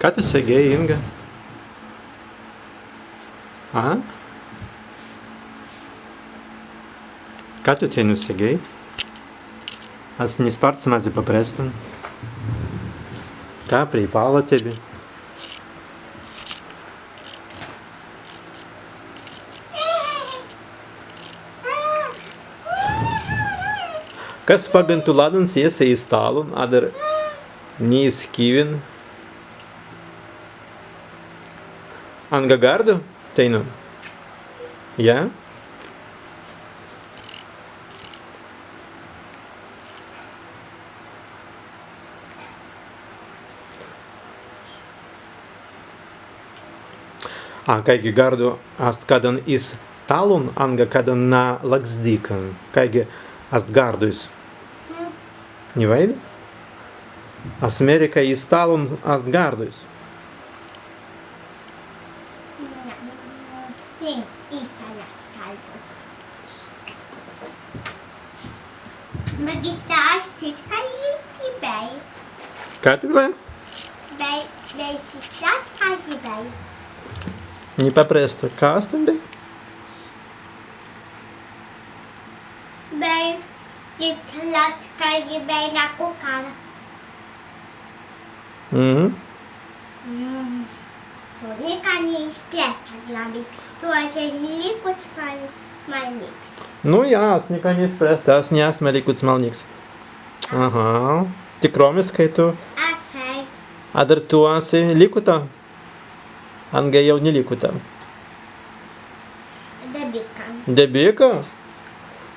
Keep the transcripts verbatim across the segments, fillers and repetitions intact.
Ka tū segēi, Inga? A? Ka tū teinū segēi? As ni spārts mazzi paprestun. Ka preipalla tebbi? Kas paggan tū laddans ēit iz tālun, adder ni iz kīwin? Anga gardu? Teinū. Jā? A, kāigi gardu ast, kaddan iz tālun, anga kaddan na lagzdikan? Kāigi ast gardus? Ni waīda? As mēri, kāi iz tālun ast gardus. Ni, iz tālun ast gardus. Meggi stas tīt kāigi bēi. Ka tū bēi? Bēi, bēi stas kāigi bēi. Ni papresta, ka ast bēi? Bēi, tīt stas kāigi bēi na kukana. Mhm. Mm. Tū nika ni izpresta, glābis. Tū ast ni līkuts mal-, malnīks. Nu jā, as nika ni izpresta, as ni asma līkuts malnīks. Aha. Tikrōmiskai tū. Asai. Adder tū assi līkuta? Anga jāu ni līkuta? Debīka. Debīka?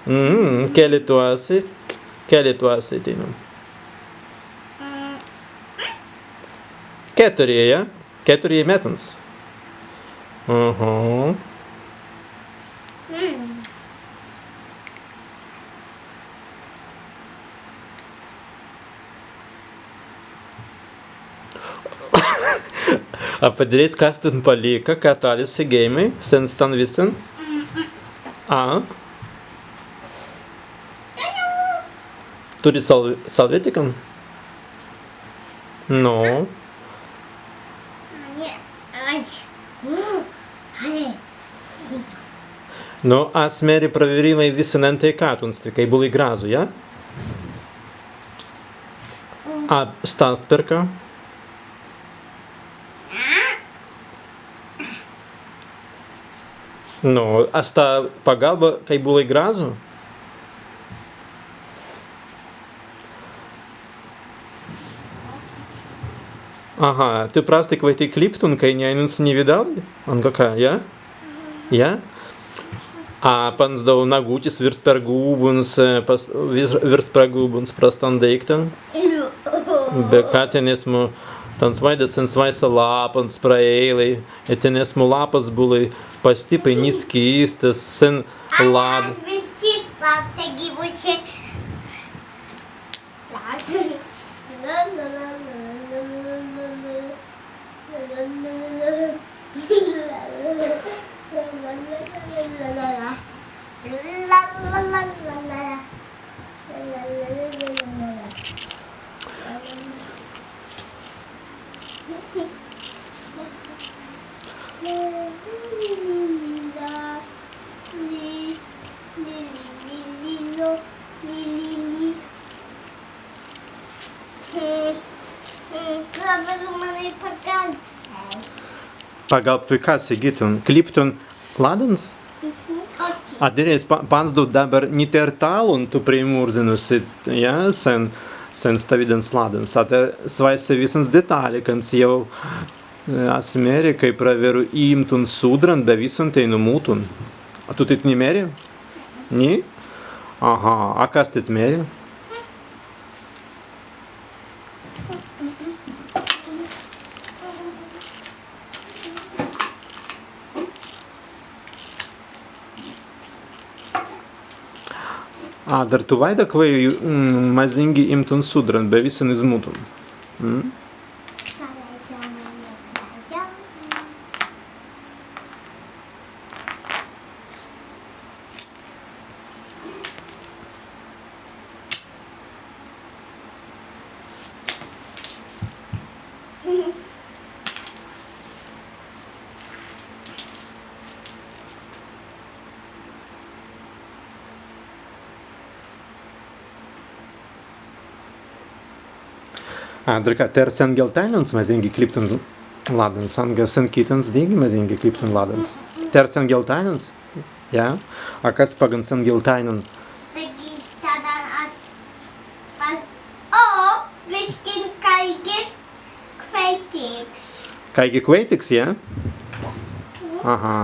Mhm, kelli tū assi, kelli tū assi, teinū? Mm. Ketturjai, jā? Ketturjai mettans. Mhm. Mm. A padirēis, kas tū palika, ka tālis segēimai sen stan wissan? A? Turri sal-, salwētikan? Nu. Nu, as mēri prawerīlai wissan enteikātun stwi, kāi būlai grazzu, jā? A sta ast per ka? Nu, a sta pagalba, kāi būlai grazzu? Aha, tū prastai kwaitēi kliptun, kāi ni ainunts ni widālai? Anga ka, jā? Jā? A panzdau nagūtis wīrst pergūbuns, e, pas-, wīr-, wīrst pergūbuns pra stan deīktan? Be ka tenesmu, tāns waīdas sen swāise lapans praēilai, e, tenesmu lapas būlai pastippai ni skīstas, sen lad- Pagalbtwei ka segītun? Kliptun laddans? Mhm, oke. Adder as pa-, panzdau dabber ni tēr tālun tū preimūrzinnusi, jā, sen, sen stawīdans laddans. Adder swāise wissans detālikans jāu, e, as mēri, kāi prawerru īmtun sudran be wissan teinū mūtun. A tū tīt ni mēri? Ni? Aha, a kas tīt mēri? Adder tū waīda, kwēi, mm, mazīngi īmtun sudran be wissan izmūtun? Mm? Adder ka, tēr sen geltainans mazīngi kliptun laddans, anga sen kitans dīgi mazīngi kliptun laddans? Tēr sen geltainans? Jā. A kas paggan sen geltainan? Beggi staddan as pa-, o, biskin kāigi kwēitiks. Kāigi kwēitiks, jā? Aha.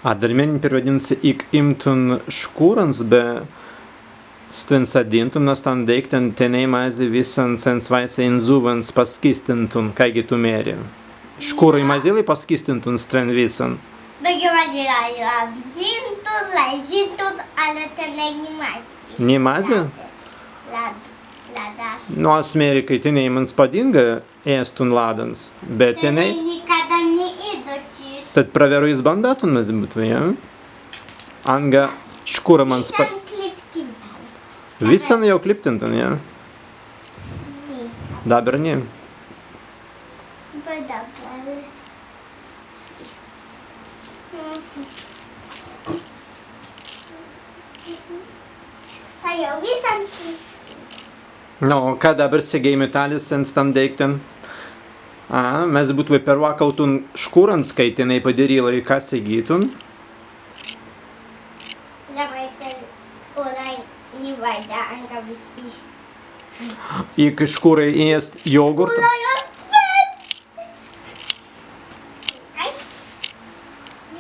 Adder mēnei perwaidinna si ik īmtun škurrans be stwen sadīntun na stan deīktan, tenēi mazzi wissan sen swāise inzuwans paskistintun, kāigi tū mēri. Škurrai mazīlai paskistintun stwen wissan. Beggi mazīlai lazīntun, lazīntun, ale tenēi ni mazzi. Ni mazzi? Lad-, lad-, laddas. Nu, as mēri, kāi tenēimans padīnga ēstun laddans, be tenēi. Tenēi nikaddan ni ēdusis. Tēt prawerru izbandātun, mazzi būtwei, jā? Anga škurramans pa-. Wissan kliptintan. Wissan jāu kliptintan, jā? Ni. Dabber ni. Be dabber. Sta jāu wissan kliptintan. Nu, ka dabber segēi metālis sen stan deīktan? A, mazzi būtwei perwakautun škurrans, kāi tenēi padirīlai, ka segītun. Dabber tēr škurrai ni waīda, anga wis iz- Ik škurrai ēst jogurtu. Škurrai ēst.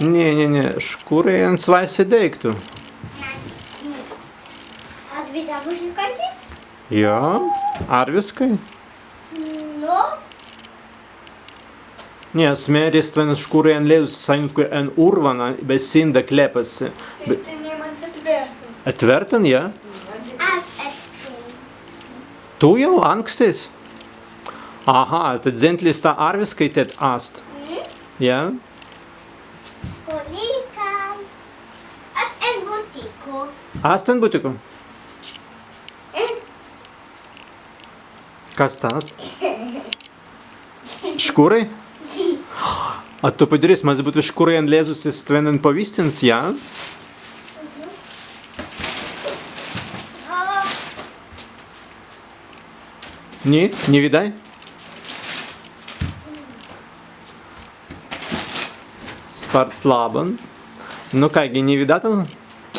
Ni, ni, ni, škurrai en swāise deīktu. As widāwusi kāigi? Jā, arwiskai. Nu. Ni, as mēri, stwen škurrai enlēzusis ainuntkwēi en urwan be sīnda, kleppas si. Be- Tenēimans etwērtan. Etwērtan, jā? As etwērtan. Tū jāu ankstais? Aha, tēt zentli sta arwiskai tēt ast. Mhm. Jā? As en butiku. Ast en butiku? Mhm. Kas sta ast? Škurrai? A tū padirīsi, mazzi būtwei škurrai enlēzusis stwen en pawīstins, jā? Ni, ni widāi? Spārts labban. Nu kāigi, ni widātun?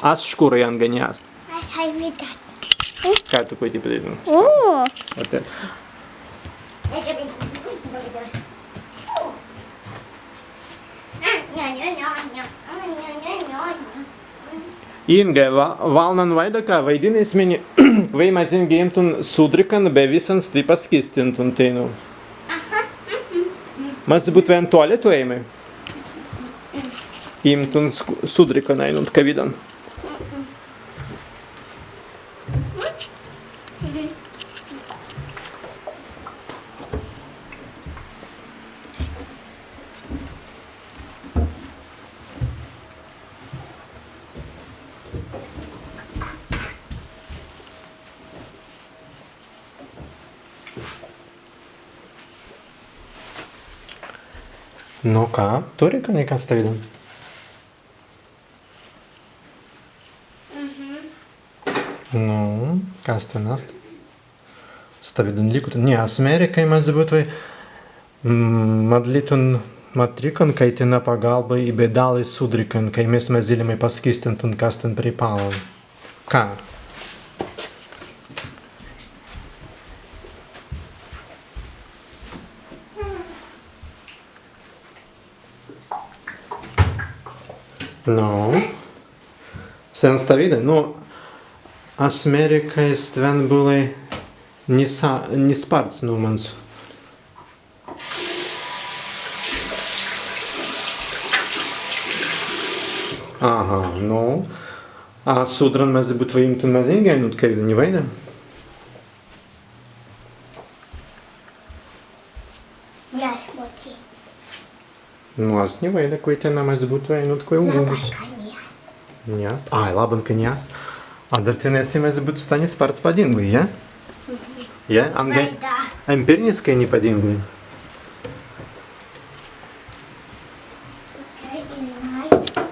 As škurrai anga ni ast. As widātun. Kāi tū kwaitēi padaītun? O. Ot. Inga, wa-, walnan waīda, ka waidinna si mennei, kwēi mazīngi īmtun sudrikan be wissan stwi paskistintun teinū. Aha, mhm, mhm. Mazzi būtwei en tualetu ēimai. Īmtun sku-, sudrikan ainuntkawīdan. Nu ka, turri ka nika stawīdan? Mhm. Nu, kas tēr ast? Stawīdan līkutan. Ni, as mēri, kāi mazzi būtwei, mm, madlitun matrikan, kāi tenā pagalbāi be dālai sudrikan, kāi mes mazīlimai paskistintun, kas tēr pripallan. Ka? Nu. Sen stawīdan, nu, as mēri, kāi stwen būlai ni sa-, ni spārts nūmans. Aha, nu. A sudran mazzi būtwei īmtun mazīngi ainuntkawīdan, ni waīda? Ni ast muti. Nu, as ni waīda, kwēi tenā mazzi būtwei ainuntkawīds ugurs. Labban, ka ni ast. Ni ast? Ai, labban, ka ni ast. Adder tenēi si mazzi būtwei sta ni spārts padīnglai, jā? Mhm. Jā, anga. Waīda. Empīriskai ni padīnglai. Okei, ilnai.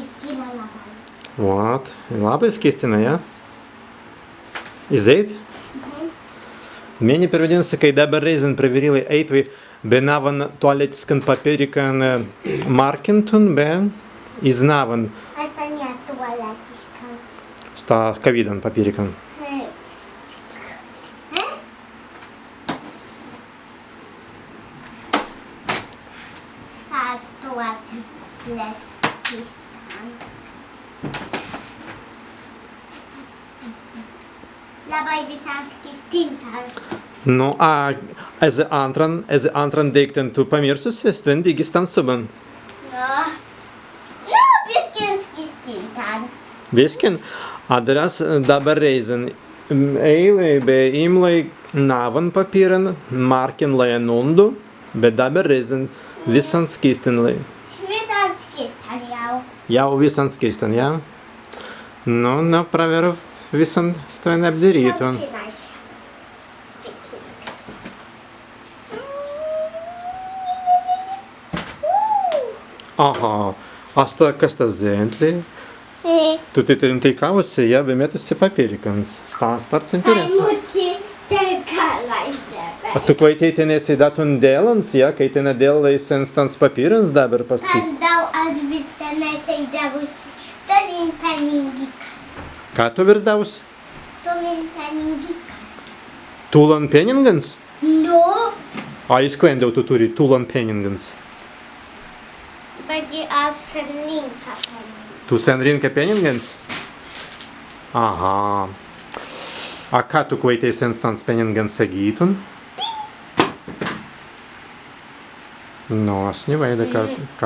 Skīstina labbai. Wat, labbai skīstina, jā? Izēit? Mhm. Mennei perwaidinna si, kāi dabber rēizan prawerīlai ēitwei be nawwan tualētiskan papīrikan, e, markintun be iz nawwan. Sta ni ast tualētiskan. Sta kawīdan papīrikan. He. He? Sta ast tualētiskan. Labbai wissan skīstintan. Nu, a ezze āntran, ezze āntran deīktan tū pamīrsusi, stwen dīgi stan subban. Nu, nu, biskin skīstintan. Biskin? Adder as, e, dabber rēizan, m, ēilai be imlai nawwan papīran, markinlai en undu, be dabber rēizan wissan skīstinlai. Wissan skīstan jāu. Jāu wissan skīstan, jā? Nu, na, prawerru wissan stwen apdirītun. Sausinais. Fitings. Aha, a sta, kas sta zentli? E. Tū tēt, tēt teikawusi, jā, be mettusi papīrikans. Sta ast spārts interesants. Ai, nu, tēt, tēt galā izdewe. A tū kwaitēi tenesse dātun dēlans, jā, kāi tenā dēlai sen stans papīrans dabber paskīst. Kas dau, as wis tenesse idewusi tūlan penningikans. Ka tū wīrst dāwusi? Tūlan penningikans. Tūlan penningans? Nu. A iz kwendau tū turri tūlan penningans? Beggi as senrīnka penningans. Tū senrīnka penningans? Aha. A ka tū kwaitēi sen stans penningans segītun? Nu, as ni waīda, ka, ka